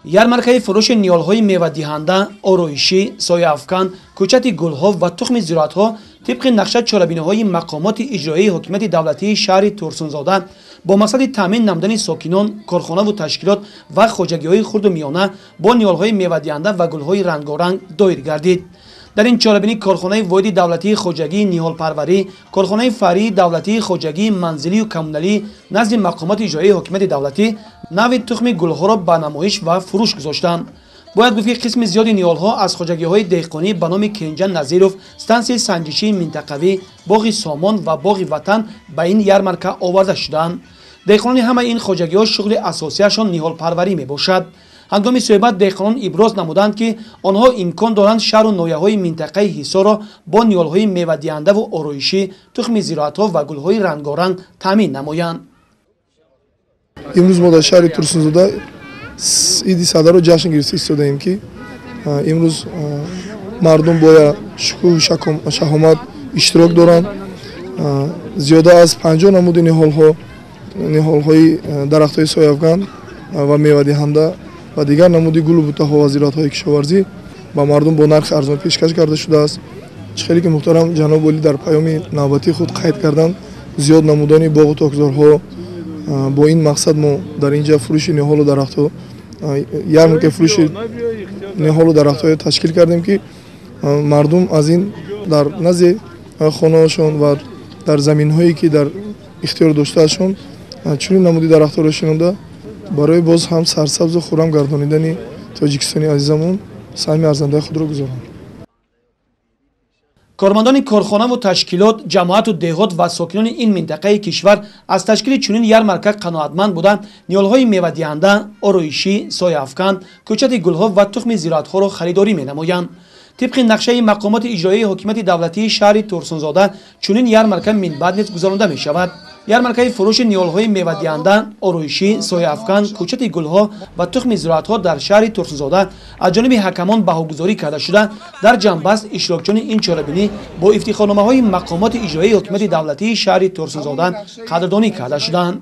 Ярмаркаи фурӯши ниҳолҳои мевадиҳанда, ороишӣ, сояафкан, кӯчати гулҳо ва тухми зироатҳо тибқи нақша чорабиниҳои мақомоти иҷроияи ҳокимияти давлатии шаҳри Турсунзода бо мақсади таъмин намудани сокинон, корхонаву ташкилот ва хоҷагиҳои хурду миёна бо ниҳолҳои мевадиҳанда ва гулҳои рангоранг доир гардид. Дар ин чорабинӣ корхонаи воҳиди давлатии хоҷагии ниҳолпарварӣ, корхонаи фаръии давлатии хоҷагии манзилию коммуналӣ назди мақомоти иҷроияи ҳокимияти давлатӣ нави тухми гулҳоро ба намоиш ва фурӯш гузоштанд. Бояд гуфт, ки қисми зиёди ниҳолҳо аз хоҷагиҳои деҳқонӣ ба номи Кенҷа Назиров, стансияи санҷишии минтақавӣ, боғи Сомон ва боғи Ватан ба ин ярмарка оварда шуданд. Деҳқонони ҳамаи ин хоҷагиҳо шуғли асосияшон ниҳолпарварӣ мебошад. Ҳангоми суҳбат деҳқонон иброз намуданд, ки онҳо имкон доранд шаҳру ноҳияҳои минтақаи Ҳисорро бо ниҳолҳои мевадиҳандаву ороишӣ, тухми зироатҳо ва гулҳои рангоранг таъмин намоянд. Имрӯз мо дар шаҳри Турсунзода иди Садаро ҷашн гирифта истодаем, ки имрӯз мардум бояд шукӯҳу шаҳомат иштирок доранд. Зиёда аз 50 намуди ниҳолҳо, ниҳолҳои дарахтҳои сояафган ва мевадиҳанда ва дигар намуди гулу бутаҳо ва зироатҳои кишоварзӣ ба мардум бо нархи арзон пешкаш карда шудааст. Чӣ хеле ки муҳтарам ҷаноби олӣ дар паёми навбатии худ қайд карданд, зиёд намудани боғу токзорҳо, бо ин мақсад мо дар ин ҷа фурӯши ниҳолу дарахтҳо, ярмаркаи фурӯши ниҳолу дарахтҳоро ташкил кардем, ки мардум аз ин дар назди хонаҳошон ва дар заминҳое ки дар ихтиёр доштаашон чунин намуди дарахтҳоро шинонда барои боз ҳам сарсабзу хуррам гардонидани Тоҷикистони азизамон саҳми арзандаи худро гузоранд. Кормандони корхонаву ташкилот, ҷамоату деҳот ва сокинони ин минтақаи кишвар аз ташкили чунин ярмарка қаноатманд буда, ниҳолҳои мевадиҳанда, ороишӣ, сояафкан, кӯчати гулҳо ва тухми зироатҳоро харидорӣ менамоянд. Тибқи нақшаи мақомоти иҷроияи ҳокимияти давлатии шаҳри Турсунзода чунин ярмарка минбаъд низ гузаронда мешавад. Ярмаркаи фурӯши ниҳолҳои мевадиҳанда, ороишӣ, сояафкан, кӯчати гулҳо ва тухми зироатҳо дар шаҳри Турсунзода аз ҷониби ҳакамон баҳогузорӣ карда шуда, дар ҷамъбаст иштирокчиёни ин чорабинӣ бо ифтихорномаҳои мақомоти иҷроияи ҳокимияти давлатии шаҳри Турсунзода қадрдонӣ карда шуданд.